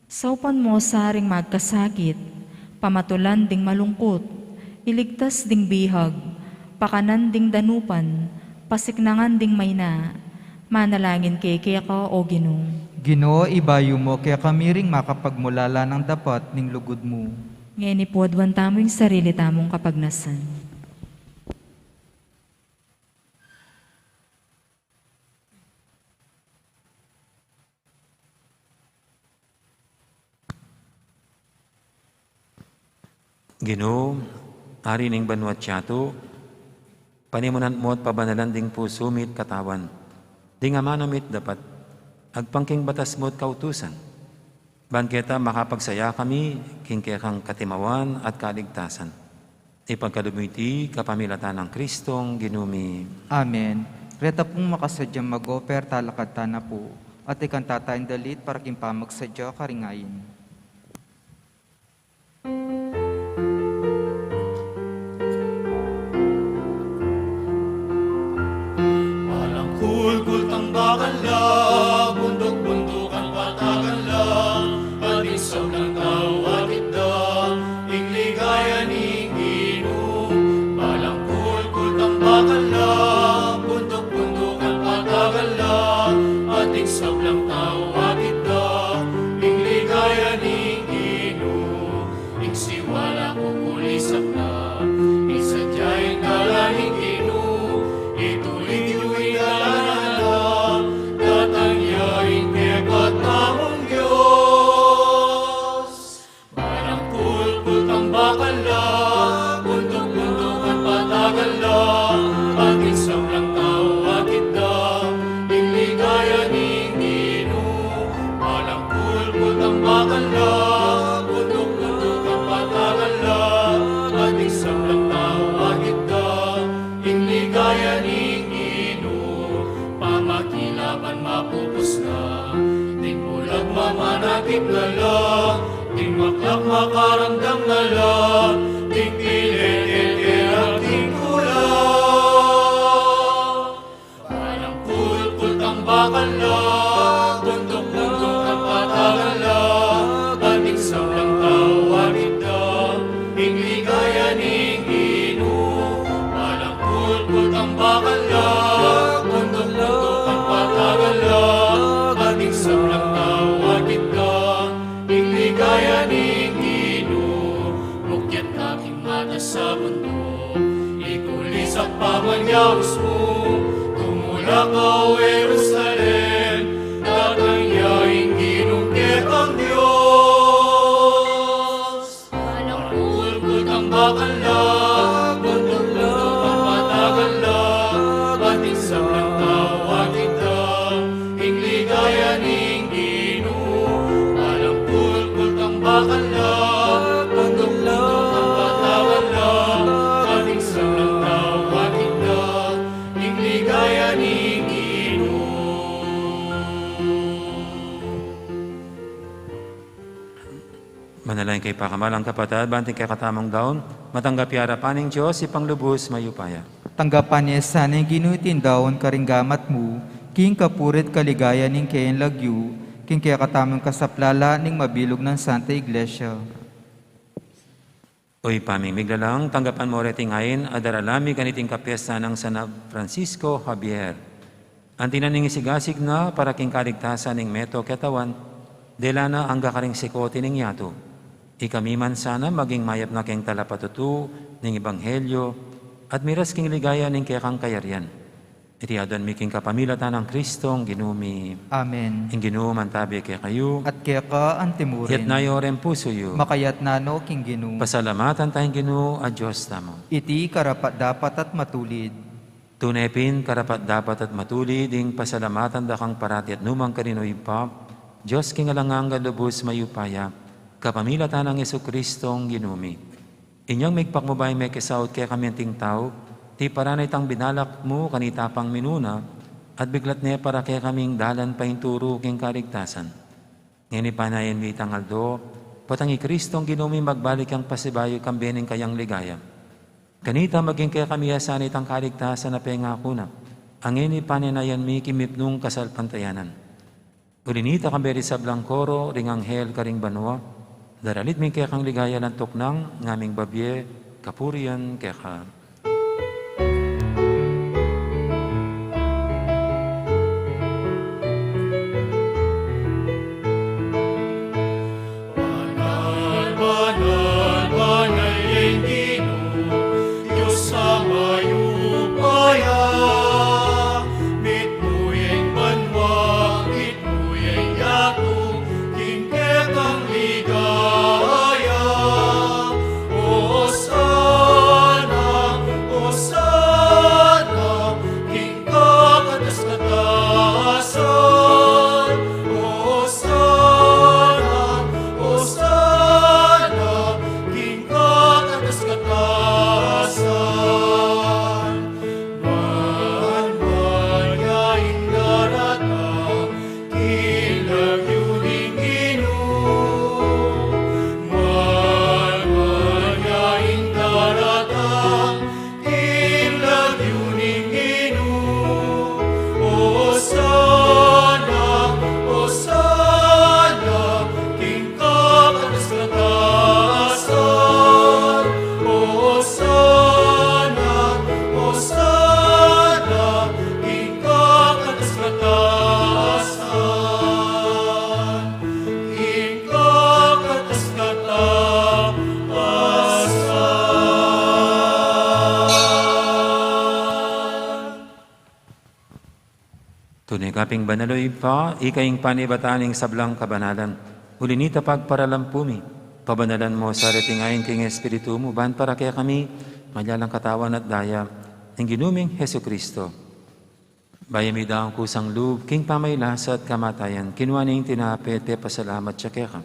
Saupan mu sa ring magkasakit, pamatulan ding malungkut, iligtas ding bihag, pakanan ding danupan, pasiknangan ding maina. Manalangin kami keka, O Ginu. Ginu, ibayu mu kekami ring makapagmulalan nang dapat ning lugud mu. Ngeni pu, aduan tamu ing sarili tamung kapagnasan. Ginu, Ari ning banua't yatu, panimunan mu't pabanalan ding pusu mi't katawan, ding amanu mi't dapat, agpang king batas mu't kautusan, ban keta makapagsaya kami king kekang katimawan at kaligtasan. Ipagkalub mu iti kapamilatan nang Kristong Ginu mi. Amen. Reta pung makasadyang mag-oper, talakad ta na pu. At ikanta tayang dalit para king pamagsadya karing ain. Balangkulkul tambakal la, bunduk-bundukan patagan la, ating sablang tau akit da, ing ligaya ning Ginu. Balangkulkul tambakal la, bunduk-bundukan patagan la, ating sablang tau akit da, ing ligaya ning Ginu. Ing siwala ku kulisak na, ing sadya ing dalan ning Ginu, ituling yu ing dalan na, datang ya ing kekatamung Dios. Balangkulkul tambakal la, bunduk-bundukan patagan la, ating sablang tau akit da, ing ligaya ning Ginu. Balangkulkul tambakal la, bunduk-bundukan patagan la, ating sablang tau akit da, ing ligaya ning Ginu. Pamakilaban mapupus na, ding bulag mamanakit na la, ding maklak makaramdam na la, ding pile kekera king kulang. Balangkulkul tambakal la, bunduk-bundukan patagan la, ating sablang tau akit da, ing ligaya ning Ginu. Balangkulkul tambakal la, bunduk-bundukan patagan la, ating sablang tau akit da, ing ligaya ning Ginu. Mukyat ka king matas a bunduk, ikulisak pamanyaus mu, tumulak ka, O Jerusalem, datang ya ing Ginung kekang Dios. Balangkulkul tambakal la, bunduk-bundukan patagan la, ating sablang tau akit da, ing ligaya ning Ginu. Balangkulkul tambakal la, bunduk-bundukan patagan la, ating sablang tau akit da, ing ligaya ning Ginu. Manalangin kayu, pakamalan kung kapatad, ban ing kekatamung daun matanggap ya arapan ning Dios, Ibpang lubus mayupaya. Tanggapan na sana ning Ginu iting daun karing gamat mu, king kapurian at kaligayan ning keyang lagyu, king kekatamung kasaplalan ning mabilug nang Santa Iglesia. O Ibpa ming miglalang, tanggapan mu reting ain a daralan mi kaniting kapiyesta nang San Francisco Javier. Anti na ning isigasig na para king kaligtasan ning meto katawan, dela na angga karing sikut ning yatu. Ikami man sana maging mayap na keng talapatutu ning ebanghelyo at miras king ligaya ning kekang kayarian. Iti aduan mi king kapamilatan nang Kristong Ginu mi. Amen. Ing Ginu mantabi kekayu. At keka antimurin. Itas yu reng pusu yu. Makaitas no king Ginu. Pasalamatan taya ing Ginu a Dios tamu. Iti karapat-dapat at matulid. Tune pin karapat-dapat at matulid ing pasalamatan da kang parati at nukarin man, O Ibpa, Dios king alang angga, lubus mayupaya, kapamilatan nang Jesucristong Ginu mi. Inyang migpakmu ba ing mekisaut kekami anting tau, tiparan na itang binalak mu kanita pang minuna, at biklat ne para kekaming dalan painturu king kaligtasan. Ngeni panayan mi itang aldo, potang i Kristong Ginu mi magbalik yang pasibayu kambe ning kayang ligaya. Kanita maging kekami ya sana itang kaligtasan a pengaku na, a ngeni panenayan mi king mipnung kasalpantayanan. Uli nita, kambe ring sablang koro ring anghel karing banua, daralit mi kekang ligaya alang tuknang, ngaming babie kapurian keka. Banal, banal, banal ya ing Ginu, Dios a mayupaya. Mitmu ya ing banua, mitmu ya ing yatu, king kekang ligaya. Hosanna, Tune ka pin banal, o Ibpa, ika ing panibatan ning sablang kabanalan. Uli nita pagparalan pu mi, pabanalan mu sa reting ain king Espiritu mu, ban para kekami, maging lang katawan at daya ning Ginu ming Jesucristo. Bayu mi daun kusang lub king pamagkasakit at kamatayan, kinua ne ing tinape, pepasalamat ya keka,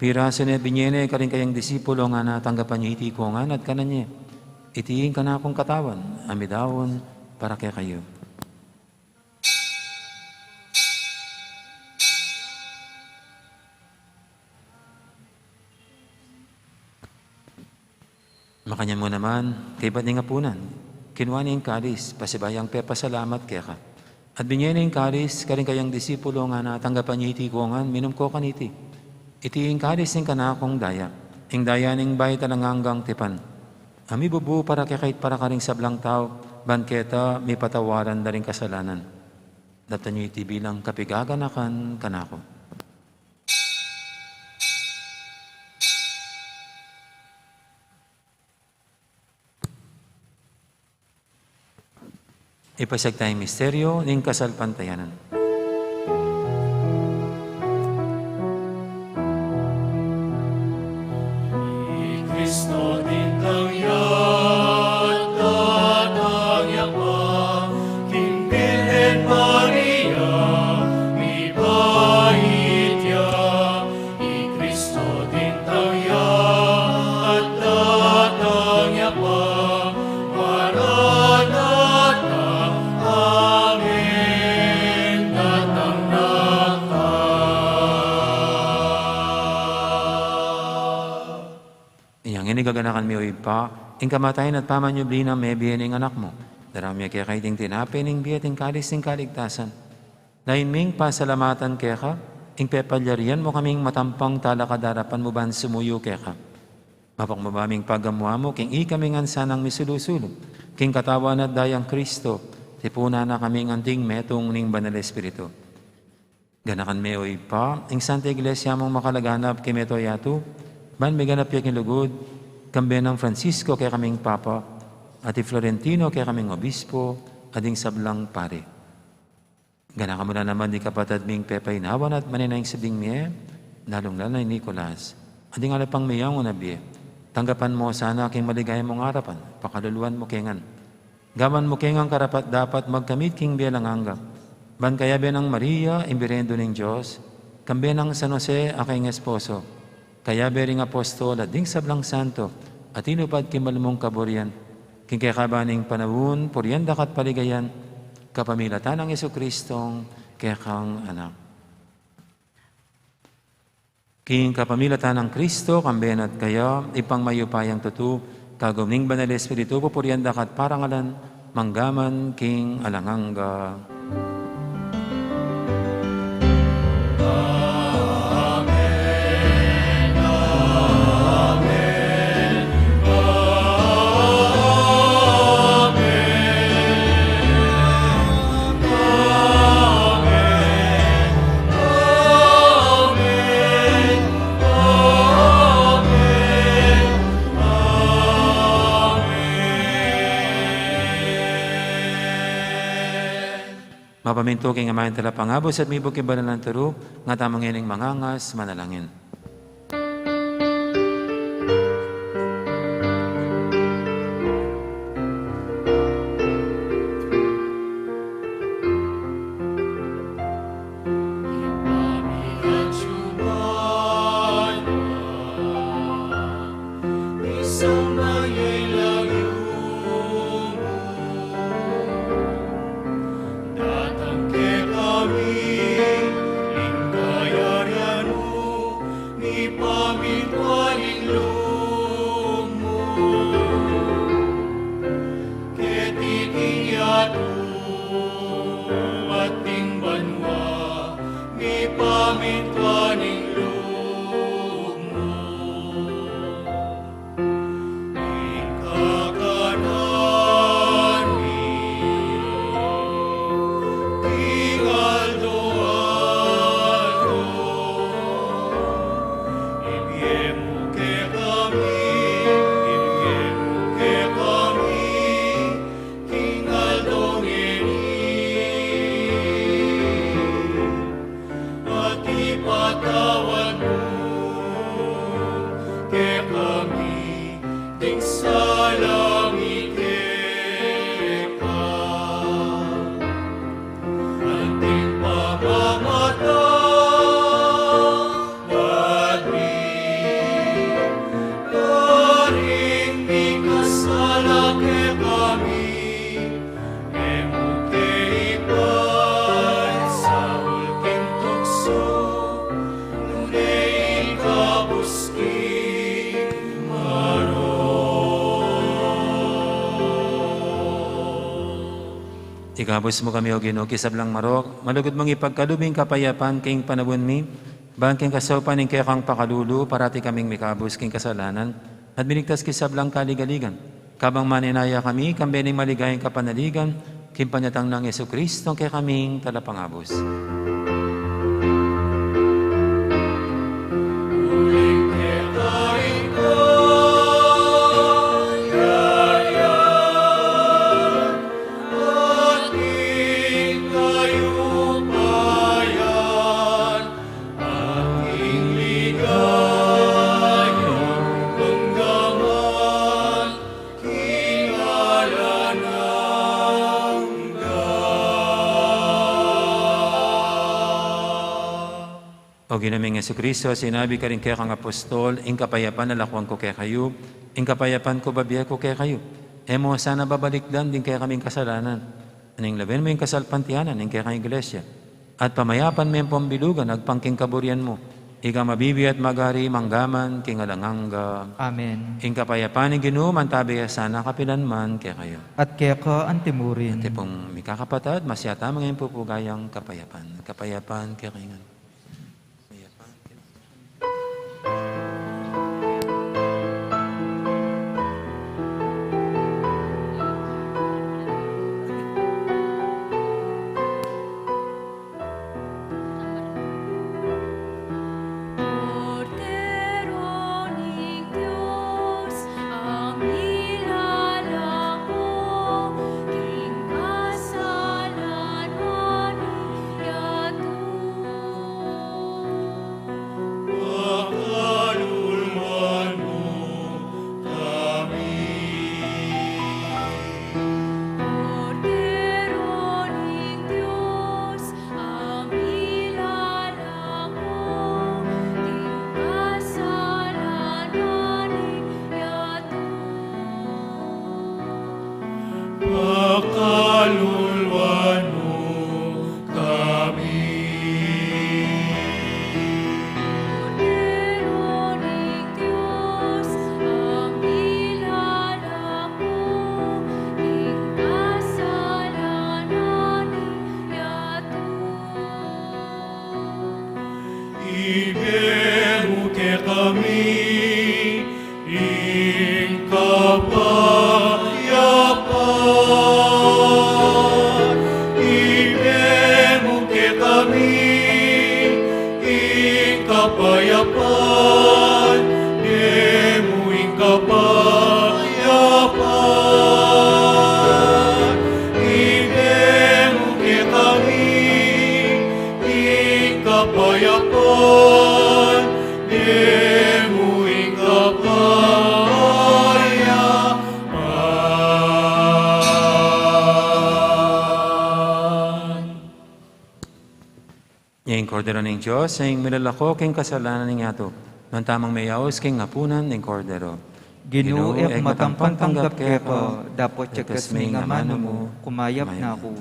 pirasu ne, binie ne karing kayang disipulo, ngana, tanggapan ye iti ika ngan at kanan ye. Iti ing kanakung katawan, a midaun para kekayu. Makanyan mu naman, kaybat ning apunan, kinua ne ing kalis, pasibayu yang pepasalamat keka, at binie ne ing kalis karing kayang disipulo, ngana, tanggapan ye iti ika ngan, minum ko kaniti. Iti ing kalis ning kanakung daya, ing daya ning bayu at alang anggang tipan, a mibubu para kekayu at para karing sablang tau, ban keta mipatawaran da ring kasalanan. Daptan ye iti bilang kapaganakan kanaku. Ipasiag taya ing misteryu ning kasalpantayanan. I Kristo dintang ya, datang ya pa, king Birhen Maria, mibait ya. I Kristo dintang ya, datang ya pa, Maranatha, amen, datang na ka. Inyang ini gaganakan mi, o Ibpa, ing kamatayan at pamanyubli nang mebie ning Anak mu. Daraun mi keka iting tinape ning bie at ing kalis ning kaligtasan. Lain ming pasalamatan keka, ing pepalyarian mu kaming matampang talakad king arapan mu ban sumuyu keka. Mapakubli ming pagamu-amu king ikami ngan sanang misulu-sulu king katawan at dayang Kristo, tipunan na kaming anting metung ning Banal Espiritu. Ganakan me, o Ibpa, ing Santa Iglesia mung makalaganap king mabilug a yatu, ban miganap ya king lugud, kambe nang Francisco kekaming Papa, at i Florentino kekaming Obispo, at ding sablang pari. Ganakan mu la naman ding kapatad ming pepainawan at manenaya king sabing mie, lalung-lalu na i Nicolas, at ding alang pang miyang una bie. Tanggapan mu sana king maligaya mung arapan, pakaluluan mu ke ngan. Gawan mu ke ngan karapat-dapat magkamit king bie alang angga. Ban kayabe nang Maria, ing Birhen Indu ning Dios, kambe nang San Jose a kayang esposo, kayabe ring apostol at ding sablang santo a tinupad king malmung kaburian, king kekaban ning panaun, purian da ka at paligayan, kapamilatan nang Jesucristong kekang Anak. King kapamilatan nang Kristo, kambe na at kaya, Ibpang mayupayang tutu, kagum ning Banal Espiritu, pupurian da ka at parangalan, mangga man king alang angga. Mapamintu king Ama ing Talapangabus at mibug king banal nang turu, nga tamu ngening mangangas manalangin. Datang kekami ing kayarian mu, mipamintuan ing lub mu. Keti king yatu at king banua, mipamintuan ing lub mu. Ika Ikabus mu kami, O Ginu, king sablang marok, malugud mung ipagkalub ing kapayapan king panaun mi, ban king kasaupan ning kekang pakalulu, parati kaming mikabus king kasalanan, at miligtas king sablang kaligaligan. Kabang manenaya kami, kambe ning maligayang kapanaligan, king panyatang nang Jesucristo, kekaming talapangabus. O Ginu ming Jesucristo, sinabi karing kekang apostol, ing kapayapan lakuan ku kekayu, ing kapayapan ku bibie ku kekayu. E mu sana babalikdan ding kekaming kasalanan, nune lawen mu ing kasalpantayanan ning kekang Iglesia, at pamayapan me pung bilugan agpang king kaburian mu, ika a mabibie at magari mangga man king alang angga. Amen. Ing kapayapan ning Ginu mantabi ya sana kapilan man kekayu. At keka antimurin. At ipung mikakapatad, masiata mung ing pupugayang kapayapan. Kapayapan kekayu ngan. Kordero ning Dios, a milalako king kasalanan ning yatu. Pakaluluan mu kami. Kordero ning Dios, a milalako king kasalanan ning yatu. Pakaluluan mu kami. Kordero ning Dios, a milalako king kasalanan ning yatu. Ibie mu kekami ing kapayapan. Ibie mu kekami ing kapayapan. Ibie mu ing kapayapan. Ibie mu kekami ing kapayapan, ibie mu ing kapayapan. Ing Kordero ning Dios, ing milalako king kasalanan ning yatu. Nuan tamung meyaus king apunan ning Kordero. Ginu, e ku matampang tanggap keka, dapot yagkas me ing amanu mu, kumayap na ku.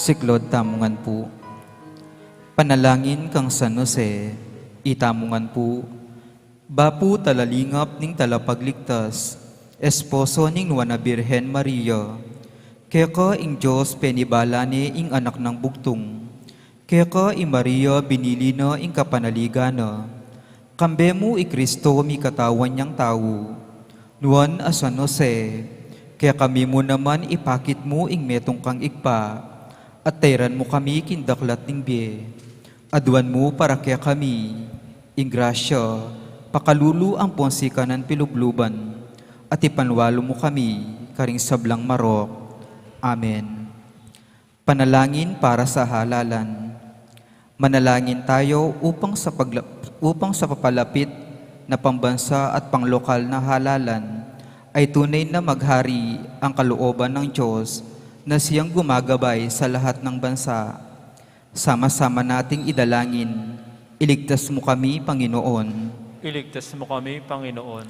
Siklaud tamu ngan pu. Panalangin kang San Jose, itamu ngan pu. Bapu talalingap ning talapagligtas, esposo ning Nuan a Birhen Maria. Keka ing Dios penibala ne ing anak nang bugtung. Keka i Maria binili na ing kapanaligan na. Kambe mu i Kristo mikatawan yang tau. Nuan a San Jose, kekami mu naman ipakit mu ing metung kang Ibpa, at tairan mu kami king daklat ning bie. Aduan mu para kekami ing grasya, pakalulu ampon sikanan pilubluban, at ipanwalu mu kami karing sablang marok. Amen. Panalangin para sa halalan. Manalangin tayo upang sa pagla-, upang sa papalapit na pambansa at panglokal na halalan ay tunay na maghari ang kalooban ng Diyos na siyang gumagabay sa lahat ng bansa. Sama-sama nating idalangin, "Iligtas mo kami, Panginoon." Iligtas mo kami, Panginoon.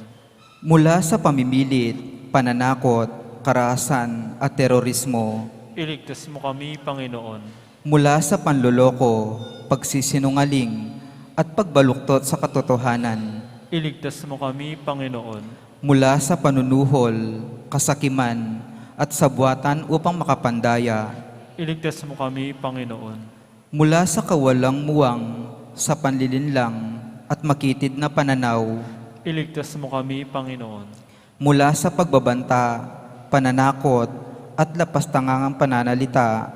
Mula sa pamimilit, pananakot, karahasan, at terorismo. Iligtas mo kami, Panginoon. Mula sa panloloko, pagsisinungaling, at pagbaluktot sa katotohanan. Iligtas mo kami, Panginoon. Mula sa panunuhol, kasakiman, at sabuatan upang makapandaya. Iligtas mo kami, Panginoon. Mula sa kawalang muwang, sa panlilinlang, at makitid na pananaw. Iligtas mo kami, Panginoon. Mula sa pagbabanta, pananakot, at lapastangangang pananalita.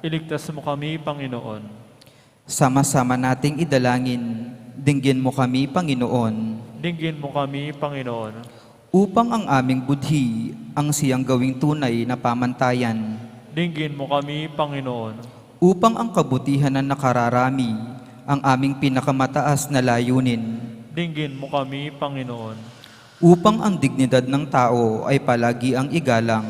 Iligtas mo kami, Panginoon. Sama-sama nating idalangin, "Dinggin mo kami, Panginoon." Dinggin mo kami, Panginoon. Upang ang aming budhi ang siyang gawing tunay na pamantayan. Dinggin mo kami, Panginoon. Upang ang kabutihan na nakararami ang aming pinakamataas na layunin. Dinggin mo kami, Panginoon. Upang ang dignidad ng tao ay palagiang igalang.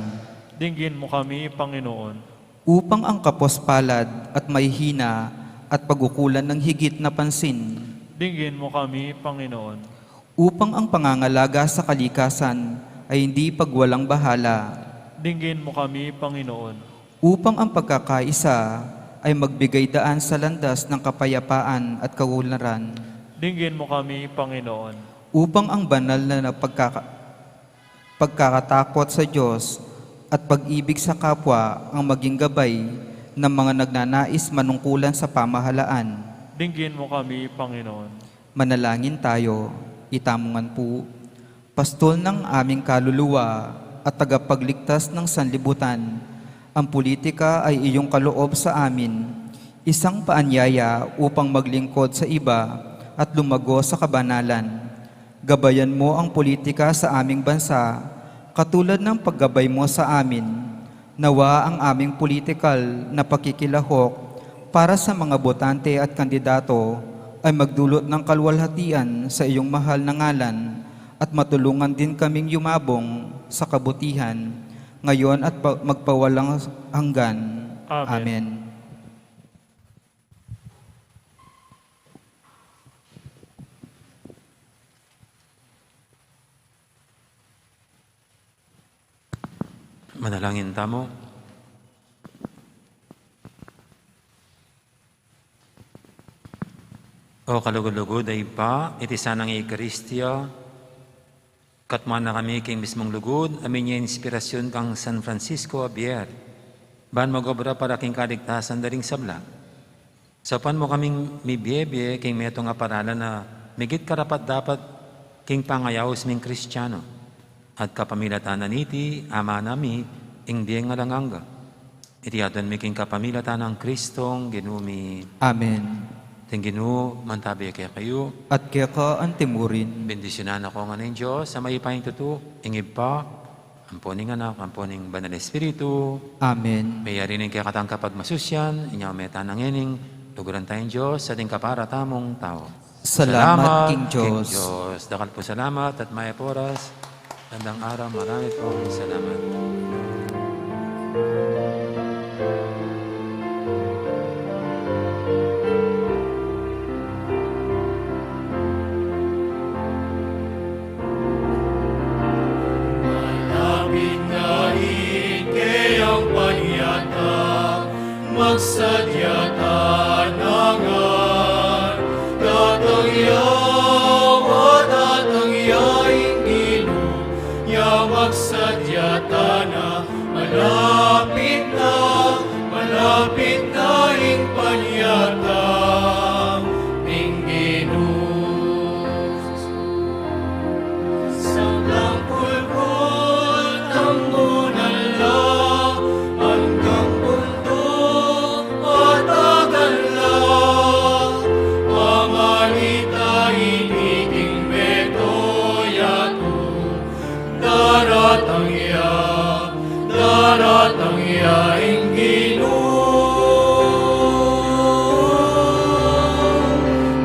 Dinggin mo kami, Panginoon. Upang ang kapos-palad at mahihina at pagukulan ng higit na pansin. Dinggin mo kami, Panginoon. Upang ang pangangalaga sa kalikasan ay hindi pagwalang bahala. Dinggin mo kami, Panginoon. Upang ang pagkakaisa ay magbigay daan sa landas ng kapayapaan at kaunlaran. Dinggin mo kami, Panginoon. Upang ang banal na pagkaka-, pagkakatakot sa Diyos at pag-ibig sa kapwa ang maging gabay ng mga nagnanais manungkulan sa pamahalaan. Dinggin mo kami, Panginoon. Manalangin tayo, itamu ngan pu. Pastol ng aming kaluluwa at tagapagligtas ng sanlibutan, ang pulitika ay iyong kaloob sa amin, isang paanyaya upang maglingkod sa iba at lumago sa kabanalan. Gabayan mo ang pulitika sa aming bansa, katulad ng paggabay mo sa amin. Nawa ang aming pulitikal na pakikilahok para sa mga botante at kandidato ay magdulot ng kaluwalhatian sa iyong mahal na ngalan at matulungan din kaming yumabong sa kabutihan ngayon at pa-, magpawalang hanggan. Amen. Amen. Manalangin tamu. O kalugud-lugud a Ibpa, iti sanang Eukaristiya, katmuan na kami king mismung lugud a minie inspirasyun kang San Francisco Javier, ban mag-obra para king kaligtasan da ring sabla. Saupan mu kaming mibie-bie king metung a paralan a migit karapat-dapat king pangayaus ming Kristiano, at kapamilatan na niti, amanami ing bie alang angga. Iti aduan mi king kapamilatan nang Kristong Ginu mi. Amen. Ing Ginu mantabi kekayu. At keka antimurin. Bendisyunan na ko ngan ning Dios a mayupayang tutu, ing Ibpa, ampo ning Anak, ampo ning Banal Espiritu. Amen. Meyari ning kekatang kapagmasusyan, inya meta na ngening luguran tayang Dios, at ing kapara tamung tau. Salamat king Dios. Dakal pung salamat at mayap a oras. Gandang araw, marami pong salamat. Malapit na rin kayang panyatang mag- Magsadya tana, malapit na, malapit na ing panyatang ning Ginu. Sablang kulkul, tambunan la, anggang bunduk, patagan la, pamanita iti king Beto yatu. Daratang ya, daratang ya ing Ginu.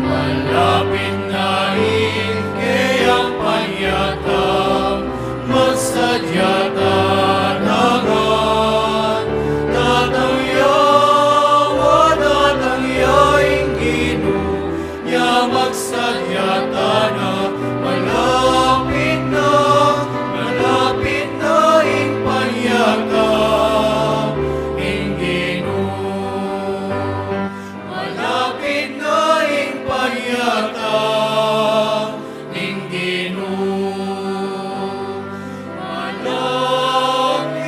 Malapit na ing keyang panyatang, magsadya tana ngan. Datang ya, wa datang ya ing Ginu, nya magsadya tana, malapit na, malapit na ing panyatang ning Ginu. Malapit na ing panyatang ning Ginu. Malapit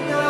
na.